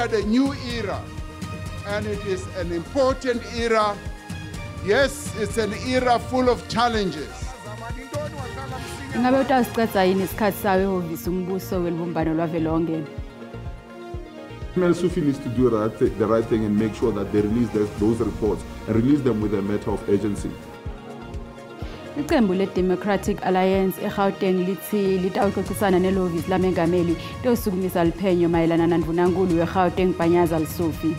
entered a new era, and it is an important era. Yes, it's an era full of challenges. Ingabe utawusicedza yini isikhathi sawo ehhovisi umbuso welubumbano lwavelonkhe? Lesufi needs to do the right thing and make sure that they release those reports and release them with a matter of urgency. Iqembu le-Democratic Alliance eGauteng litsi litawuxoxisana nelihhovisi lamengameli litosukumisa liphenyo mayelana nandvunankulu weGauteng Panyaza Lesufi.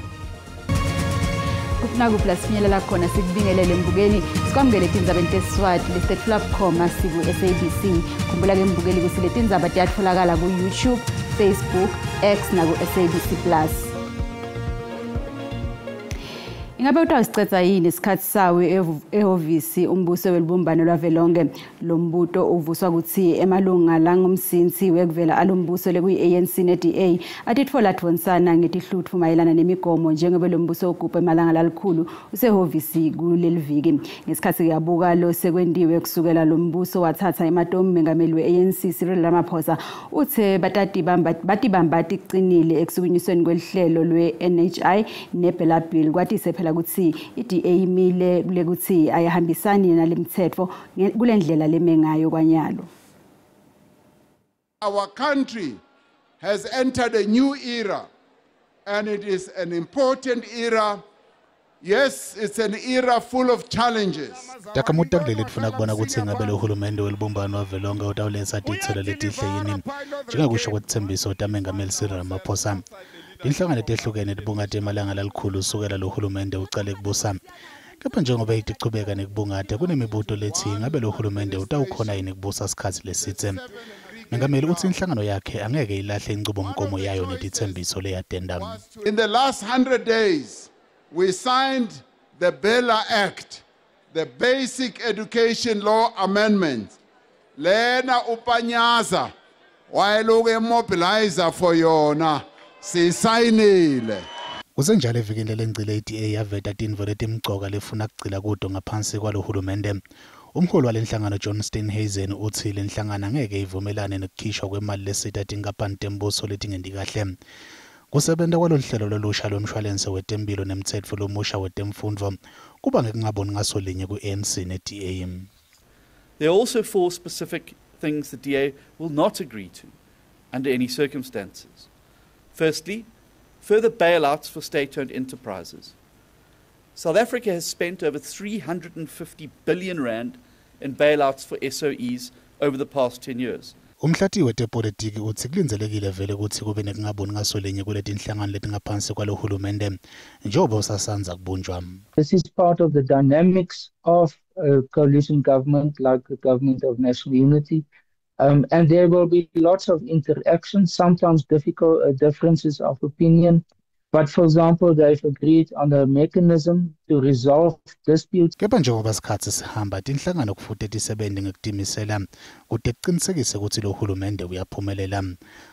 Nakuphi la sifinyelela khona, sikubingelele mbukeli, sikwamukele tindzabeni tesiswati lesitetfula bukhoma siku-SABC. Khumbula-ke mbukeli kutsi letindzaba tiyatfolakala ku-YouTube, Facebook, X naku-SABC Plus. Ingabe utawusicedza yini isikhathi sawo ehhovisi umbuso welubumbano lwavelonkhe? Lo mbuto uvuswa kutsi emalunga langumsinsi wekuvela alombuso lekuyi-ANC ne-DA atitfola advonsana ngetihlutfu mayelana nemigomo njengoba lo mbuso ugubha emalanga lalikhulu usehhovisi kuleli viki. Ngesikhathi kuyabuka lo sekwentiwe kusukela lo mbuso wathatha ematomu, mengameli we-ANC Cyril Ramaphosa uthe batibamba ticinile ekusukunyisweni kwelihlelo lwe-NHI ne-BELA Bill, kwatise phela kutsi i-DA imile kulekutsi ayihambisani nalemitsetfo kule ndlela leme ngayo kwanyalo. Our country has entered a new era, and it is an important era. Yes, it's an era full of challenges. Takhamuti takuleli tifuna kubona kutsi ngabe lo hulumende welubumbano wavelonkhe utawuletsa titselo letihle yini njengekusho kwetitsembiso tamengameli Cyril Ramaphosa. Tinhlangano letehlukene tibungata emalanga lalikhulu usukela lo hulumende ucale kubusa. Kepha njengoba itichubeka nekubungata, kunemibuto lethi ngabe lo hulumende utawukhona yini kubusa sikhatsi lesidze. Mengameli utsi inhlangano yakhe angeke ilahle inchubomgomo yayo netitsembiso leyatenta. In the last 100 days, we signed the BELA Act, the Basic Education Law Amendment. Lena uPanyaza wayeloku emobilizer for yona, siyisayinile. Kusenjalo, evikini lelengcile i-DA yaveta tintfo letimcoka lefuna kugcila kuto ngaphansi kwalo hulumende. Umholi walenhlangano John Steenhuisen utsi lenhlangano angeke ivumelane nekukhishwa kwemali lesita tinkampani tembuso letingenti kahle. Kusebenta kwalolu hlelo lolusha lwemshwalense wetemphilo nemtsetfo lomusha wetemfundvo kuba ngekungaboni ngaso linye ku-ANC ne-DA. There are also four specific things the DA will not agree to under any circumstances. Firstly, further bailouts for state owned enterprises. South Africa has spent over 350 billion rand in bailouts for SOEs over the past 10 years. Umhlati wetepolitiki utsi kulindzelekile vele kutsi kube nekungaboni ngaso linye kuletinhlangano letingaphansi kwalo hulumende njengoba usasandza kubunjwa. This is part of the dynamics of a coalition government like the government of national unity. And there will be lots of interactions, sometimes difficult differences of opinion. But for example, they've agreed on a mechanism to resolve disputes. Kepha njengoba sikhatsi sihamba, tinhlangano kufute tisebente ngekutimisela kute kucinisekise kutsi lo hulumende uyaphumelela.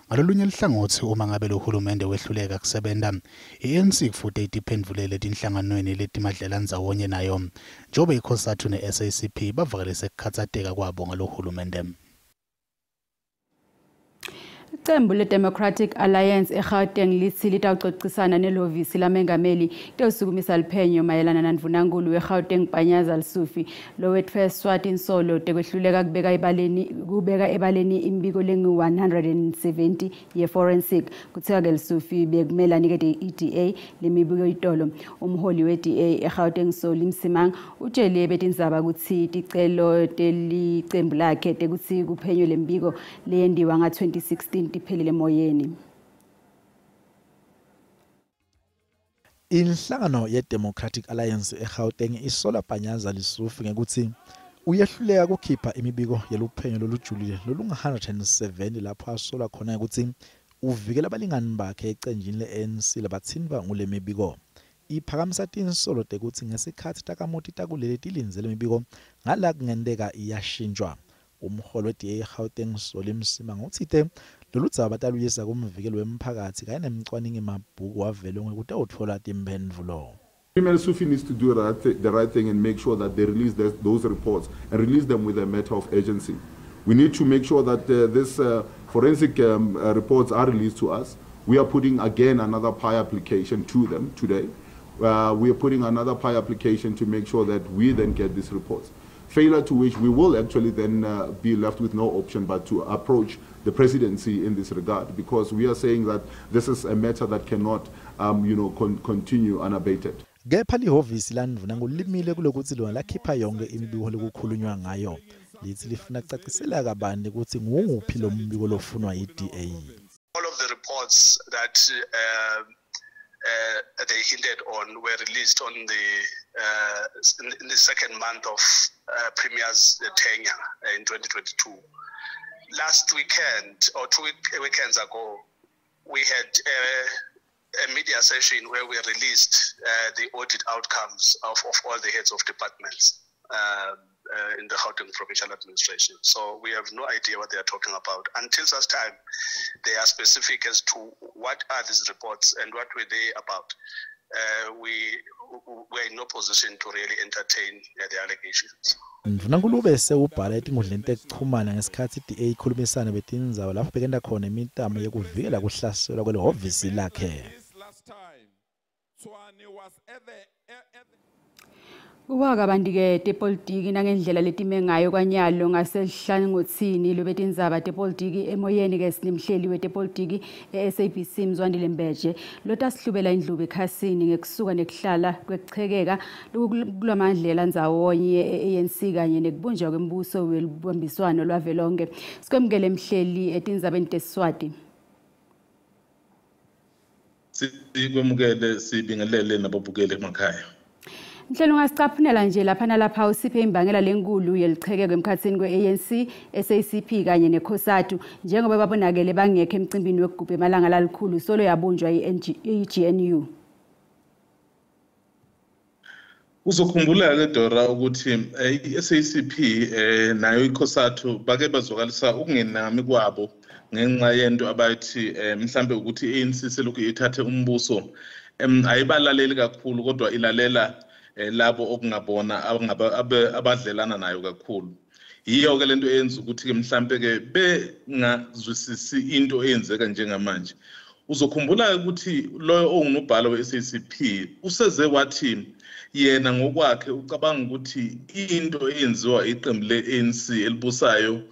Ngalolunye luhlangotsi, uma ngabe lo hulumende wehluleka kusebenta, i-ANC kufute itiphendvulele tinhlanganweni letimadlelandzawonye nayo, njengoba iCOSATU ne-SACP bavakalise kukhatsateka kwabo ngalo hulumende. Icembu le-Democratic Alliance eGauteng litsi litawuxoxisana nelihhovisi lamengameli litawusukumisa liphenyo mayelana nandvunankulu weGauteng Panyaza Lesufi lowetfweswa tinsolo tekwehluleka kubeka ebaleni imibiko lengu-170 ye-forensic. Kuthiwa-ke Lesufi bekumele anikete i-DA lemibiko itolo. Umholi we-DA eGauteng Solly Msimang utshele betindzaba kutsi ticelo telicembu lakhe tekutsi kuphenywe lembiko leyentiwa nga-2016 tiphelele emoyeni. Inhlangano ye-Democratic Alliance eGauteng isola Panyaza Lesufi ngekutsi uyehluleka kukhipha imibiko yeluphenyo lolujulile lolunga-170 lapho asolwa khona ngekutsi uvikela abalingani bakhe ecenjini le-ANC labatsintfwa ngule mibiko. Iphakamisa tinsolo tekutsi ngesikhatsi takhamuti takuleli tilindzele imibiko ngala kungenteka iyashintshwa. Umholi we-DA eGauteng Solly Msimang utsite lolu dzaba bataluyisa kumvikeli wemphakatsi kanye nemcwaningi mabhuku wavelonkhe kutewutfola timphendvulo. Premier Lesufi needs to do the right thing and make sure that they release those reports and release them with a matter of urgency. We need to make sure that this forensic reports are released to us. We are putting again another PIE application to them today. We are putting another PIE application to make sure that we then get these reports. Failure to which we will actually then be left with no option but to approach the presidency in this regard, because we are saying that this is a matter that cannot continue unabated. Kepha lihhovisi landvuna ngulimile kulokuthi lona lakhipha yonke imibiko lokukhulunywa ngayo. Lithi lifuna kucacisela kabanti ukuthi nguwuphi lo mbiko lofunwa yi-DA. All of the reports that they hinted on were released on the in the second month of Premier's tenure in 2022. Last weekend or 2 weekends ago, we had a media session where we released the audit outcomes of all the heads of departments in the Gauteng Provincial Administration. So we have no idea what they are talking about. Until such time, they are specific as to what are these reports and what were they about. We are in no position to really entertain the allegations. Ndvunankulu bese ubhala etinkundleni tekuchumana ngesikhatsi i-DA ikhulumisana betindzaba lapho bekenta khona imitamo yekuvikela kuhlaselwa kwelihhovisi lakhe. Kuba kabanti-ke tepolitiki nangendlela letime ngayo kwanyalo ngasehlangothini lwebetindzaba tepolitiki emoyeni-ke sinemhleli wetepolitiki e-SABC Mzwandile Mbeje lotasihlubela indlubu ekhasini ngekusuka nekuhlala kwekuchekeka lokulamandlela ndzawonye e-ANC kanye nekubunjwa kwembuso welubambiswano lwavelonke. Sikwemukele mhleli etindzabeni tesiswati. Sikwemukele sibingelele nababukeli emakhaya. Mhleli ungasicaphunela nje lapha nalapha usiphe imbangela lenkulu yelichekeko emkhatsini kwe-ANC, SACP kanye neCOSATU njengoba babonakele bangekho emcimbini wekugubha emalanga lalikhulu solo yabunjwa i-GNU. Uzokhumbula-ke Dora ukuthi i-SACP nayo iCOSATU bake bazwakalisa ukungenami kwabo ngenxa yento abathi mhlambe ukuthi i-ANC selokhu ithathe umbuso ayibalaleli kakhulu kodwa ilalela labo okungabona abadlelana nayo kakhulu. Yiyo ke lento eyenza ukuthi ke mhlambe ke bengazwisisi into eyenzeka njengamanje. Uzokhumbula ukuthi loyo ongunobhala we-SACP useze wathi yena ngokwakhe ucabanga ukuthi into eyenziwa iqembu le-ANC elibusayo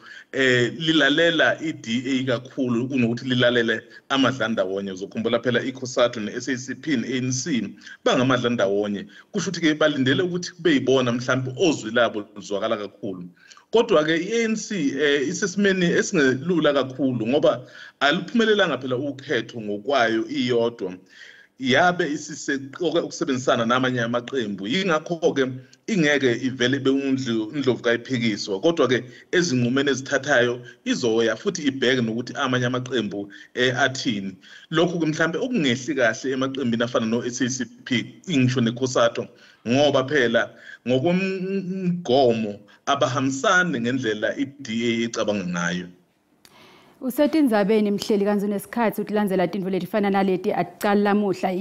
lilalela i-DA kakhulu kunokuthi lilalele amadlandawonye. Uzokhumbula phela iCOSATU ne-SACP ne-ANC bangamadlandawonye, kusho ukuthi ke balindele ukuthi kube yibona mhlawumbe ozwi labo luzwakala kakhulu. Kodwa-ke i-ANC isesimeni esingelula kakhulu ngoba aluphumelelanga phela ukhetho ngokwayo iyodwa, yabe isiseqoke ukusebenzisana namanye amaqembu, yingakho-ke ingeke ivele ibe indlovu kayiphikiswa. Kodwa-ke ezinqumeni ezithathayo izoya futhi ibheke nokuthi amanye amaqembu athini. Lokhu-ke mhlambe okungehli kahle emaqembini afana no-SACP ngisho neCOSATU, ngoba phela ngokomgomo abahambisani ngendlela i-DA ecabanga ngayo. Usetindzabeni mhleli kanzi unesikhathi utilandzela tintfo letifana naleti atiqali lamuhla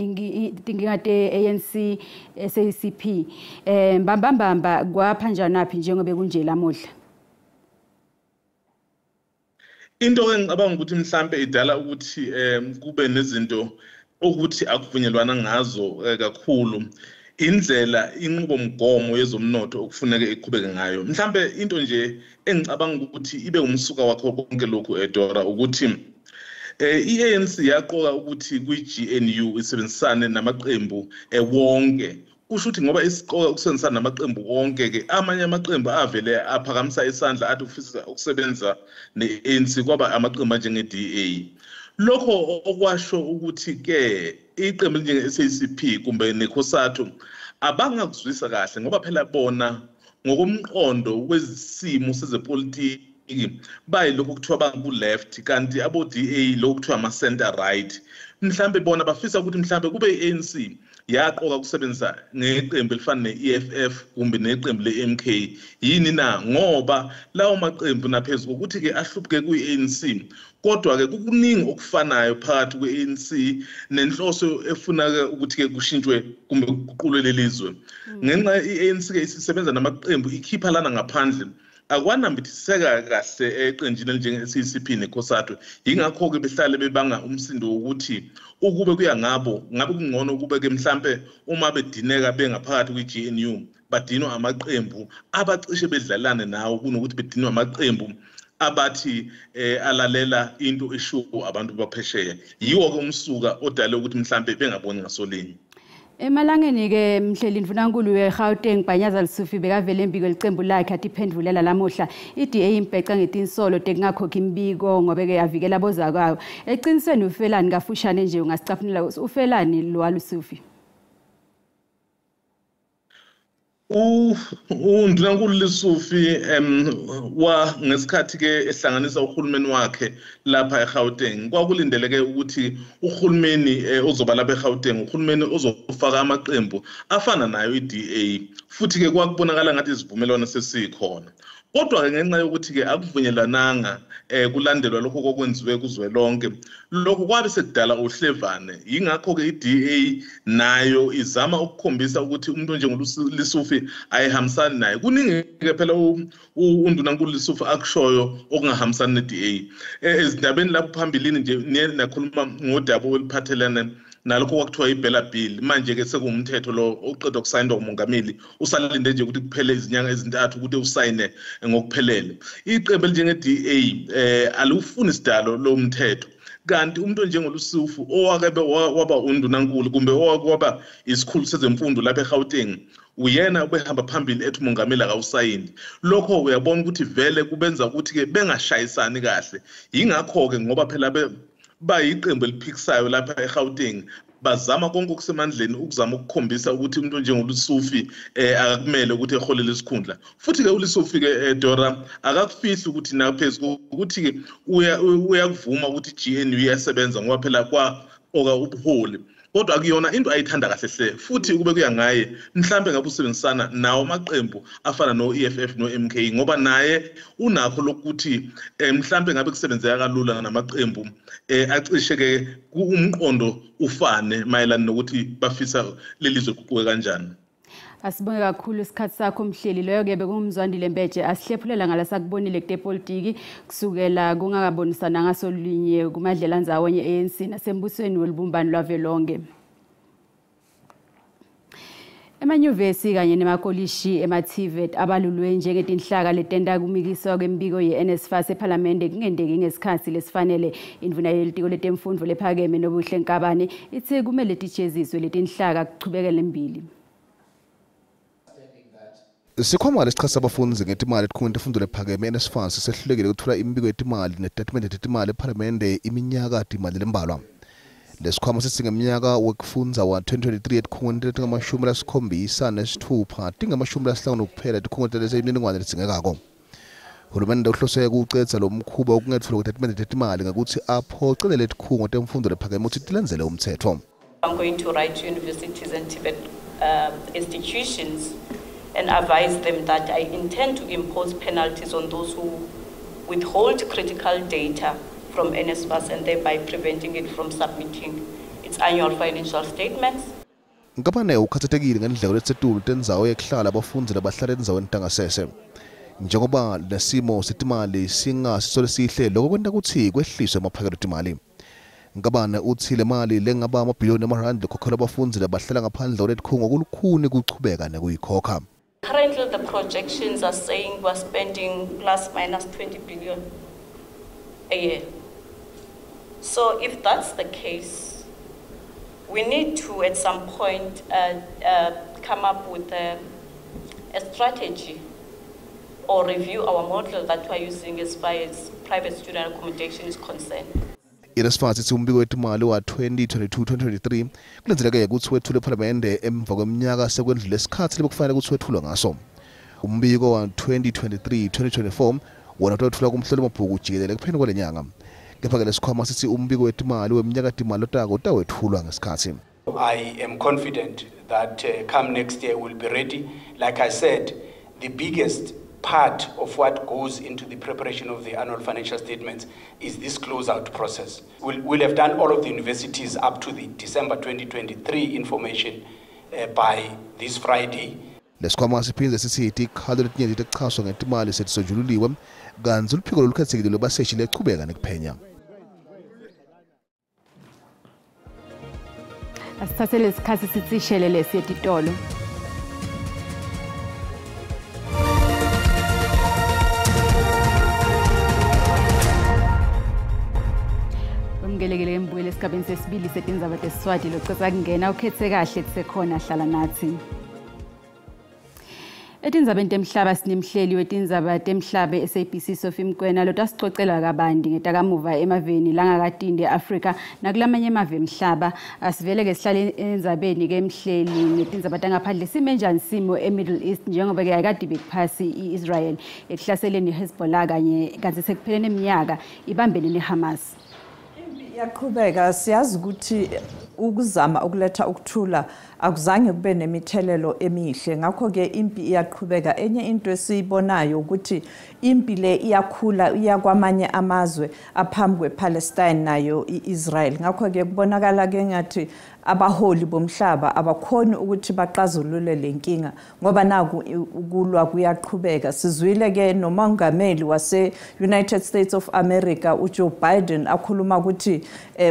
tinkinga te-ANC SACP mbambambamba kwaphanjanaphi njengoba kunje lamuhla? Into engicabanga ukuthi mhlambe idala ukuthi kube nezinto ukuthi akuvunyelwana ngazo kakhulu indlela inqubomgomo yezomnotho okufuneka iqhubeke ngayo. Mhlambe into nje engicabanga ukuthi ibe umsuka wakho konke lokhu eDora ukuthi i-ANC yaqoka ukuthi kwi-GNU isebenzisane namaqembu wonke. Kusho ukuthi ngoba isiqoka ukusebenzisana namaqembu wonke ke amanye amaqembu avele aphakamisa isandla athi ufisa ukusebenza ne-ANC kwaba amaqembu anjenge-DA. Lokho okwasho ukuthi ke iqembu njenge-SACP kumbe neCOSATU abangakuzwisa kahle ngoba phela bona ngokomqondo wesimo sezepolitiki bayilokhu kuthiwa bangu-left kanti abo-DA lokhu kuthiwa ama-center right. Mhlambe bona bafisa ukuthi mhlambe kube i-ANC yaqoka ukusebenzisa ngeqembu elifana ne-EFF kumbe neqembu le-MK. Yini na? Ngoba lawo maqembu naphezu kokuthi-ke ahlubuke kwi-ANC kodwa-ke kukuningi okufanayo phakathi kwe-ANC nenhloso efuna-ke ukuthi-ke kushintshwe kumbe kuguqulwe lelizwe. Ngenxa i-ANC-ke isisebenza namaqembu ikhipha lana ngaphandle Akwanambithiseka kahle eqenjini elinjenge-SACP neCOSATU. Yingakho-ke behlale bebanga umsindo wokuthi ukube kuya ngabo ngabe kungcono ukube-ke mhlampe uma bedineka bengaphakathi kwi-GNU badinwa amaqembu abacishe bedlalane nawo kunokuthi bedinwe amaqembu abathi alalela into eshiwo abantu baphesheya. Yiwo-ke umsuka odale ukuthi mhlampe bengaboni ngasolinye. Emalangeni-ke mhleli, Ndvunankulu weGauteng Panyaza Lesufi bekavele embiko licembu lakhe atiphendvulela lamuhla. I-DA impheca ngetinsolo tekungakhokhi imbiko ngobe-ke yavikela bozakwabo. Ecinisweni ufelani? Kafushane nje ungasicaphunela ufelani lwaLesufi? Undunankulu Lesufi wa ngesikhathi ke ehlanganisa uhulumeni wakhe lapha eGauteng, kwakulindeleke ukuthi uhulumeni ozoba lapha eGauteng uhulumeni ozofaka amaqembu afana nayo iDA, futhi ke kwakubonakala ngathi isivumelwano sesikhona. Kodwa ke ngenxa yokuthi ke akuvunyelananga kulandelwa lokho kokwenziwe kuzwelonke, lokho kwabe sekudala uhlevane. Yingakho ke iDA nayo izama ukukhombisa ukuthi umuntu onjengoLesufi ayihambisani naye. Kuningi ke phela undunankulu Lesufi akushoyo okungahambisani neDA ezindabeni lapho phambilini nje nakhuluma ngodaba oluphathelene nalokho kwakuthiwa iBella Bill. Manje ke sekuwumthetho lo oqedwa kusayindwa umongameli, usalinde nje ukuthi kuphele izinyanga ezintathu ukuthi usayine ngokuphelele. Iqembu elinjenge-DA aliwufuni sidalo lo mthetho, kanti umuntu onjengoLesufi owake waba undunankulu kumbe owake waba isikhulu sezemfundo lapha eGauteng uyena obehamba phambili ethi umongameli akawusayini. Lokho uyabona ukuthi vele kubenza ukuthi-ke bengashayisani kahle. Yingakho-ke ngoba phela bayiqembu eliphikisayo lapha eGauteng bazama konke okusemandleni ukuzama ukukhombisa ukuthi umuntu onjengoLesufi akakumele ukuthi eholele isikhundla. Futhi-ke uLesufi-ke, Dora, akakufihli ukuthi naphezu ukuthi uyakuvuma ukuthi i-GNU iyasebenza ngoba phela kwa-oka ubuholi, kodwa akuyona into ayithanda kahle hle. Futhi ukube kuya ngaye mhlambe ngabe usebenzisana nawo amaqembu afana no-EFF no-MK, ngoba naye unakho lokuthi mhlambe ngabe kusebenzeka kalula namaqembu acishe ke umqondo ufane mayelana nokuthi bafisa leli zwe kuquke kanjani. Asibonge kakhulu isikhathi sakho mhleli. Loyo-ke bekungumzwandile Mbeje asihlephulela ngala sakubonile kutepolitiki kusukela kungakabonisana ngasolinye kumadlelandzawonye ANC nasembusweni welibumbano lwavelonke. Emanyuvesi kanye nemakolishi ema-TVET abalulwe njengetinhlaka letenta kumikiswa kwembiko ye-NSFAS ephalamende kungendeki ngesikhathi lesifanele. Indvuna yelitiko letemfundvo lephakeme Nobuhle Nkabane itsi kumele tijeziswe letinhlaka kuchubekele embili. Sikhwama lesichasa abafundi ngetimali etikhungweni temfundvo lephakeme NSFAS sehlulekile ukuthola imibiko yetimali netitatimende tetimali ephalamende iminyaka timali lembalwa. Lesikhwama sithi ngeminyaka wekufundza wa-2023 etikhungweni letingamashumi lasikhombisa nesitfupha tingamashumi lasihlanu kuphela tikhungo leseyimininingwane ledzingekako. Hulumende uhlose kucedza lo mkhuba wokungetfulwa kwetatimende tetimali ngekutsi aphocelele tikhungo temfundvo lephakeme kutsi tilandzele umtsetfo. I'm going to write to universities and TVET institutions and advise them that I intend to impose penalties on those who withhold critical data from NSFAS and thereby preventing it from submitting its annual financial statements. Nkabane ukhathatekile ngendlela letsetulu tendzawo yekuhlala abafundzi labahlala endzaweni tangasese. Njengoba lesimo setimali singasiso lesihle, lokho kwenta kutsi kwehliswe emaphakelo timali. Nkabane utsi le mali lengaba amabhiliyoni emarandi lekhokhelwa abafundzi labahlala ngaphandle kwaletikhungo kulukhuni kuchubeka nekuyikhokha. Currently, the projections are saying we're spending plus minus 20 billion a year. So if that's the case, we need to, at some point, come up with a strategy or review our model that we're using as far as private student accommodation is concerned. I-NSFAS itsi umbiko wetimali wa-2022-2023 kulindzeleke kutsi wetfulwe ephalamende emva kweminyaka sekwendlule isikhatsi lebekufanele kutsi wetfulwe ngaso. Umbiko wa-2023-2024 wona utawetfulwa kumhloli mabhuku jikelele ekupheleni kwale nyanga. Kepha-ke lesikhwama sitsi umbiko wetimali weminyaka timali lotako utawetfulwa ngesikhatsi. I am confident that come next year we'll be ready. Like I said, the biggest part of what goes into the preparation of the annual financial statements is this closeout process. We'll have done all of the universities up to the December 2023 information by this Friday. Lesikhwama siphindze sithi tikhalo letinyenti tekuchaswa ngetimali setisonjululiwe kantsi luphiko lolukhetsekile lwebaseshi liyachubeka nekuphenya. Asithathe lesikhathi sitsishele lesi etitolo. Umngelekele embuyele esigabeni sesibili setindzaba tesiswati locetsa kungena ukhethe kahle kusekhona hlala nathi. Etindzabeni temhlaba sinemhleli wetindzaba temhlaba SABC Sophie Mkwena lotasicocela kabanti ngetakamuva emaveni langakatindi e-Afrika nakulamanye emave emhlaba. Asivele ke sihlale endzabeni ke emhleli ngetindzaba tangaphandle sime njani simo e-Middle East njengoba ke ayikade bekuphasi i-Israel ekuhlaseleni i-Hezbollah kanye kantsi sekupheleni eminyaka ibambene ne-Hamas. Iyaqhubeka, siyazi ukuthi ukuzama ukuletha ukuthula akuzange kube nemithelelo emihle, ngakho-ke impi iyaqhubeka. Enye into esiyibonayo ukuthi impi le iyakhula iya kwamanye amazwe aphambi kwePalestine nayo i-Israel. Ngakho-ke kubonakala ke ngathi abaholi bomhlaba abakhoni ukuthi baqazulule le nkinga ngoba naku ukulwa kuyaqhubeka. Sizwile ke nomongameli wase-United States of America uJoe Biden akhuluma ukuthi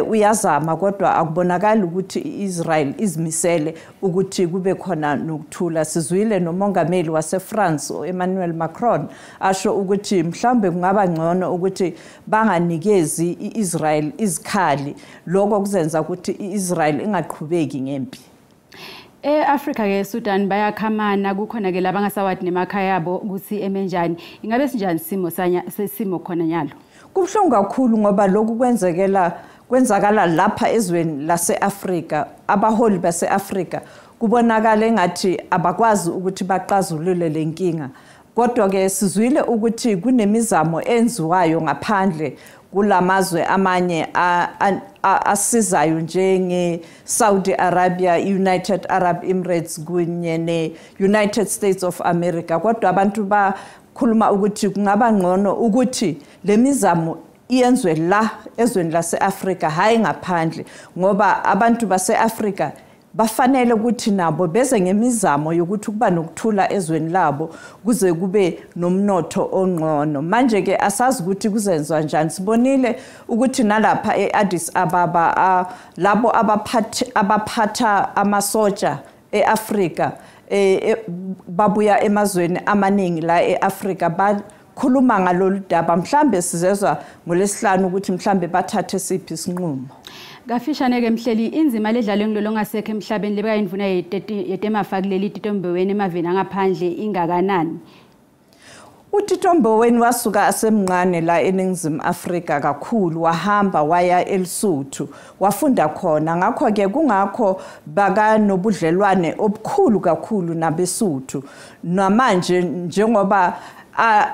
uyazama kodwa akubonakali ukuthi i-Israel izimisele ukuthi kube khona nokuthula. Sizwile nomongameli wase-France Emmanuel Macron asho ukuthi mhlawumbe kungaba ngcono ukuthi banganikezi i-Israel izikhali, lokho kuzenza ukuthi i-Israel ingaqhubeki ngempi. E-Afrika ke Sudan bayakhamana, kukhona ke labangasawadi nemakhaya abo ukuthi emenjani. Ingabe sinjani simo simo khona nyalo? Kubuhlungu kakhulu ngoba lokhu kwenzakala lapha ezweni lase-Afrika. Abaholi base-Afrika kubonakala engathi abakwazi ukuthi baqazulule le nkinga. Kodwa ke sizwile ukuthi kunemizamo enziwayo ngaphandle kulamazwe amanye asizayo njenge-Saudi Arabia, United Arab Emirates kunye ne-United States of America. Kodwa abantu bakhuluma ukuthi kungaba ngcono ukuthi le mizamo iyenzwe la ezweni lase-Afrika, hhayi ngaphandle, ngoba abantu base-Afrika bafanele ukuthi nabo beze ngemizamo yokuthi kuba nokuthula ezweni labo kuze kube nomnotho ongcono. Manje ke asazi ukuthi kuzenzwa njani. Sibonile ukuthi nalapha e-Addis Ababa labo abaphatha amasotsha e-Afrika babuya emazweni amaningi la e-Afrika bakhuluma ngalolu daba. Mhlambe sizezwa ngolesihlanu ukuthi mhlambe bathathe siphi isinqumo. Kafishane ke mhleli, inzima ledlalwe ngilolo ngasekho emhlabeni lebeka indvuna yetemafa kuleli Tito Mboweni emaveni angaphandle ingakanani? uTito Mboweni wasuka asemncane la eNingizimu Afrika kakhulu, wahamba waya eLesotho wafunda khona. Ngakho ke kungakho bakanobudlelwane obukhulu kakhulu nabeSuthu. Namanje njengoba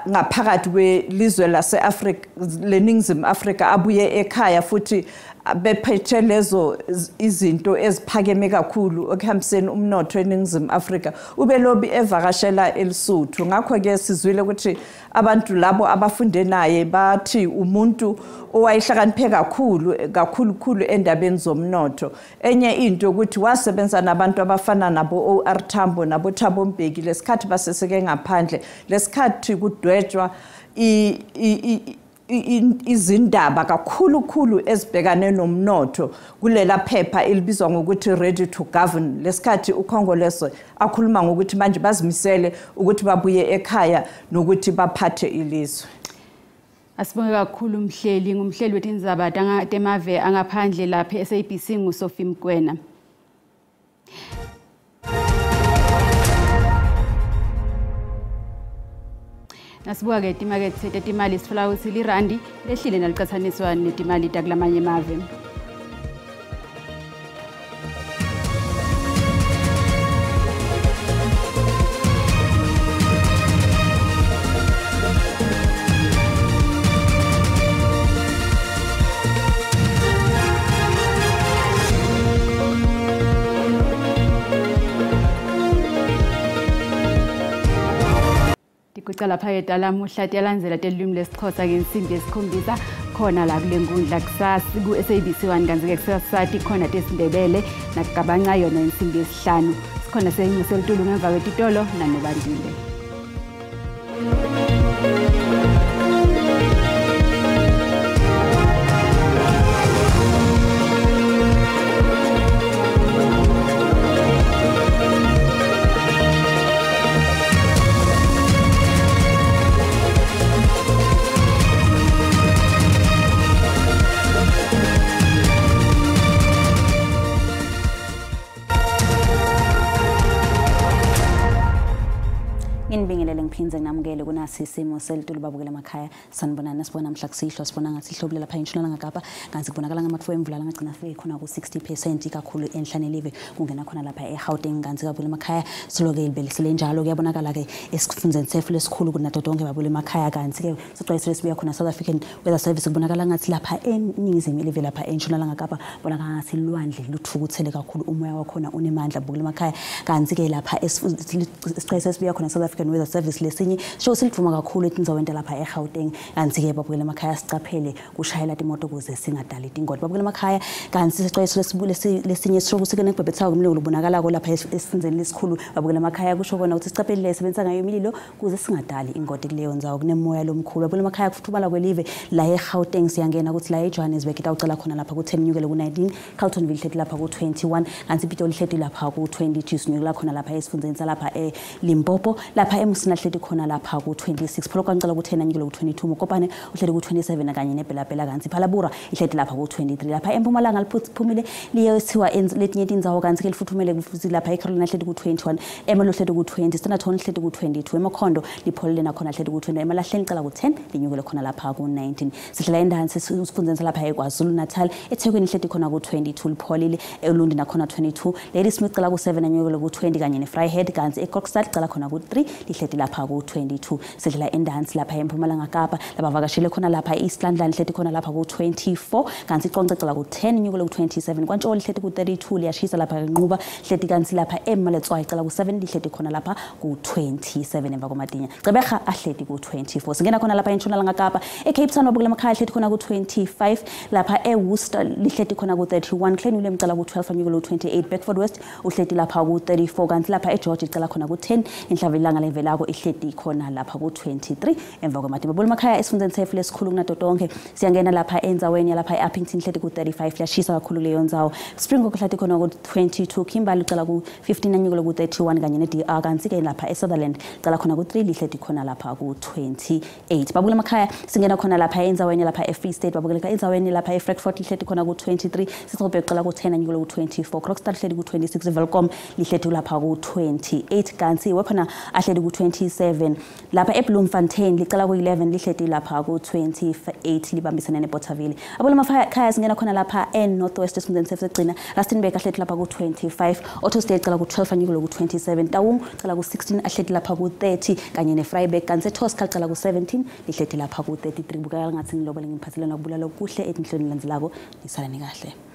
ngaphakathi kwelizwe lase-Afrika leNingizimu Afrika abuye ekhaya futhi bephethe lezo izinto eziphakeme kakhulu ekuhambiseni umnotho eNingizimu Afrika, ubelobi evakashela eLesotho. Ngakho ke sizwile ukuthi abantu labo abafunde naye bathi umuntu owayehlakaniphe kakhulu kakhulu khulu endabeni zomnotho. Enye into ukuthi wasebenza nabantu abafana nabo OR Tambo nabo Thabo Mbeki lesikhathi baseseke ngaphandle, lesikhathi kudwetshwa izindaba kakhulu khulu ezibhekane nomnotho kulela phepha elibizwa ngokuthi Ready to Govern. Lesikhathi uKhongolese akhuluma ngokuthi manje bazimisele ukuthi babuye ekhaya nokuthi baphathe ilizwe. Asibonge kakhulu mhleli, ngumhleli wetindzaba temave angaphandle lapha SABC nguSophie Mkwena. Nasibuka ke timakethe tetimali sitfola kutsi lirandi lehlile nalicatsaniswa netimali takulamanye emave. Lapha edalamuhla tiyalandzela telulwimi lesiXhosa ngensimbi yesikhombisa khona la kule nkundla kusasa ku-SABC 1, kanti-ke kusasa tikhona tesiNdebele nakugabanca yona insimbi yesihlanu. Sikhona seyingiselitulu ngemva kwetitolo nanobandile. Nginibingelele ngiphindze nginamukele kunasi isimo selitulu babukela emakhaya. Sanibonani, sibona mhla kusihlwa, sibona ngathi ihlobule lapha entshonalanga Kapa, kanti kubonakala ngamatfuba emvula langagcina afike khona ku-60% kakhulu enhla nelive, kungena khona lapha eGauteng, kanti kabukela emakhaya solo-ke libelisele njalo. Kuyabonakala-ke esifundzeni setfu lesikhulu kunato tonke babukela emakhaya, kanti-ke sicwayisile sibuya khona South African Weather Service, kubonakala ngathi lapha eningizimu elive lapha entshonalanga Kapa bonakala ngathi lwandle lutfukuthele kakhulu, umoya wakhona unemandla babukela emakhaya. Kanti-ke lapha isicwayisile sibuya khona South African Weather Service lesinye sho silidvuma kakhulu etindzaweni talapha eGauteng, kanti-ke babukela emakhaya sicaphele kushayela timoto kuze singadali tingoti babukela emakhaya. Kanti sicwayiso lesinye sisho ukuthi kunekubhebhetheka komlilo lobonakalako lapha esifundzeni lesikhulu babukela emakhaya, kusho kona ukuthi sicaphele le sebenzisa ngayo imililo kuze singadali ingoti kuleyo ndzawo, kunemoya lomkhulu babukela emakhaya. Kufuthumala kwelive la eGauteng siyangena ukuthi la eJohannesburg itawucala khona lapha ku-10 nyukele ku-19, Carltonville ihleti lapha ku-21, kanti iPitoli ihleti lapha ku-22, sinyukela khona lapha esifundzeni salapha eLimpopo, lapha eMusina ihleti khona lapha ku-26, Polokwane cala ku-10 anyukele ku-22, Mokopane uhleli ku-27 kanye neBelabela, kanti Phalabura ihleti lapha ku-23. Lapha eMpumalanga liphumile liyethiwa letinye tindzawo, kanti ke lifuthumele futhi lapha eCarolina ihleti ku-21, Emelo ihleti ku-20, Standerton ihleti ku-22, eMakhondo lipholile nakhona ihleti ku-20, Emalahleni cala ku-10 linyukele khona lapha ku-19. Sihlela endansi esifundzeni salapha eKwaZulu Natal, eThekwini ihleti khona ku-22 lipholile, eLundi nakhona 22, Ladysmith cala ku-7 anyukele ku-20 kanye neVryheid, kanti eKokstad cala khona ku-3 lihleti lapha ku-22. Sidlela endansi lapha eMpumalanga Kapa, labavakashele khona lapha e-East London ihleti khona lapha ku-24, kanti iQonce cala ku-10 inyukele ku-27, KwaNtsholo ihleti ku-32 liyashisa lapha eNquba ihleti, kanti lapha eMaletswai cala ku-7 lihleti khona lapha ku-27 emva kwamadinya. Gqeberha ahleti ku-24. Singena khona lapha eNtshonalanga Kapa, eCape Town babukela emakhaya ihleti khona ku-25, lapha eWorcester lihleti khona ku-31, Klein Willem cala ku-12 anyukele ku-28, Bedford West uhleti lapha ku-34, kanti lapha eGeorge icala khona ku-10, inhlavu ilanga levelako ihleti khona lapha ku-23 emva kwematimba. Babukela emakhaya esifundzeni setfu lesikhulu kunato tonke, siyangena lapha endzaweni yalapha e-Upington ihleti ku-35, liyashisa kakhulu kuleyo ndzawo. Springbok ihleti khona ku-22, Kimberley icala ku-15 anyukele ku-31 kanye ne-DR, kanti-ke lapha eSutherland icala khona ku-3 lihleti khona lapha ku-28. Babukela emakhaya singena khona lapha endzaweni lapha e-Free State, babukela endzaweni lapha eFrankfurt lihleti khona ku-23, Sithobe icala ku-10 anyukele ku-24, Krogstad lihleti ku-26, Welkom lihleti lapha ku-28, kanti Wepener ahleti ku-27, lapha eBloemfontein licala ku-11 lihleti lapha ku-28 libambisene neBothaville. Abukela emakhaya singena khona lapha eNorth West esifundzeni setfu sekugcina, Rustenburg ahleti lapha ku-25, Ottosdale icala ku-12 anyukele ku-27, Taung icala ku-16 ahleti lapha ku-30 kanye neVryburg, kanti eToscar icala ku-17 lihleti lapha ku-33. Bukeka ngathi ngilobole ngiphathelene nokubulala okuhle etinhlweni landzelako, nisalani kahle.